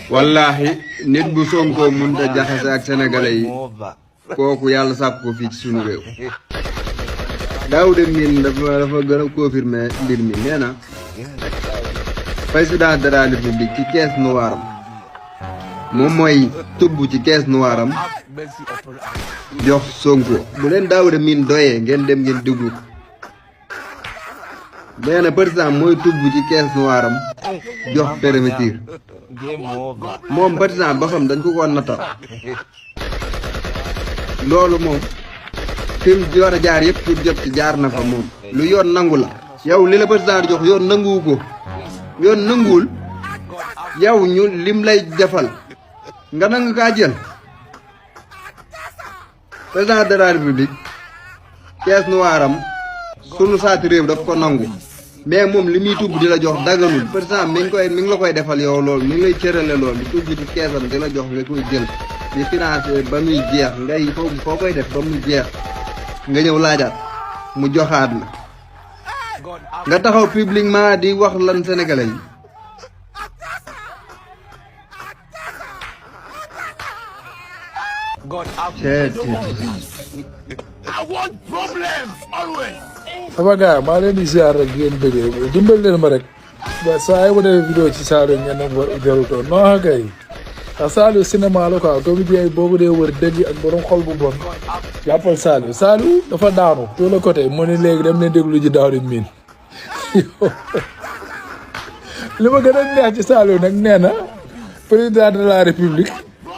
wallahi nit bu Sonko mënta jaxase ak sénégalais yi kooku yàlla sàkk ko fii ci sunu réew Daouda Mine dafa gën a confirmer mbir mi nee na président de la république ci caisse noire am moom mooy tubb ci caisse noire am jox Sonko bu leen Daouda Mine doyee ngeen dem ngeen déglu ko nee na président mooy tubb ci caisse noire am jox fermeture moom président ba xam dañ ko nattal loolu moom fi mu war a jaar yëpp pour jot ci jaar na fa moom lu yoon nangu la yow li la président jox yoon nanguwu ko yoon nanguwul yow ñu lim lay defal nga nangu kaa jël président de la république caisse noire am sunu saati réew daf ko nangu mais moom li muy tubb di la jox daganul président mi ngi la koy defal yow loolu mi ngi lay cërale loolu di tubb ci keesam di la jox nga koy jël di financé ba muy jeex ngay foo koy def ba muy jeex nga ñëw laajaat mu joxaat la nga taxaw publiquement di wax lan sénégalais yi sama gars maa leen di ziar rek ngeen bëggee dimbal leen ma rek ba saa yi ma defee vidéo ci Saliou ngeen ne war jarutoon non kay ndax Saliou cinéma la quoi comédien boobu dee wër dëgg ak borom xol bu bon jàppal Saliou dafa daanu tout le côté mu ne léegi dem leen déglu ji Daouda Mine li ma gën a neex ci Saliou nag nee na président de la république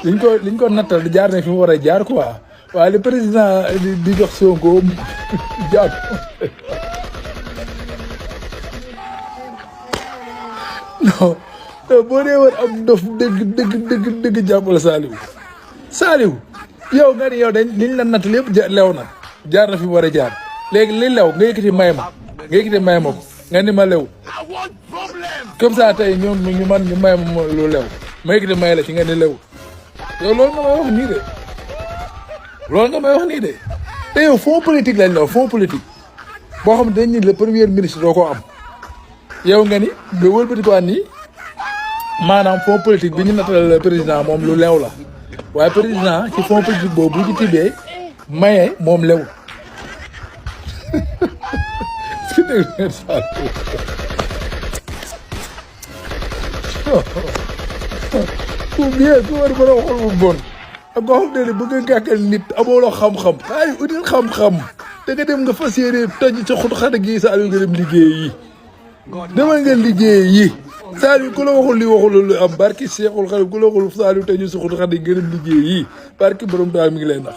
liñ ko nattal di jaar ne fi mu war a jaar quoi waaye li président di jox Sonko jàpp non boo dee war am dof dëgg jàppale Saliou yow nga ni yow dañ liñ la nattal yëpp lew na jaar na fi mu war a jaar léegi li lew nga yëkkati may ma ko nga ni ma lew comme ça tey ñoom ñu may ma lu lew ma yëkkati may la ci nga ni lew yow loolu nga may wax nii de te yow fond politique lañ la fond politique boo xam ne dañ ni le premier ministre doo ko am yow nga ni nga wëlbati ko nii maanaam fond politique bi ñu natal président moom lu lew la waaye président ci fond politique boobu bu ci tibbee maye moom lew si dégg ngeen ku bien ku war bara xol bu bon ak koo xam ne bëgg a gàkkal nit amooloo xam-xam ay util xam-xam da nga dem nga fas yéene toj sa xut xata gi Saliou nga dem liggéey yi demal nga liggéey yi Saliou ku la waxul li waxul lu am barki Seexul Xadim ku la waxul Saliou tey ñu sa xut xata nga dem liggéey yi barki borom daal mi ngi lay nax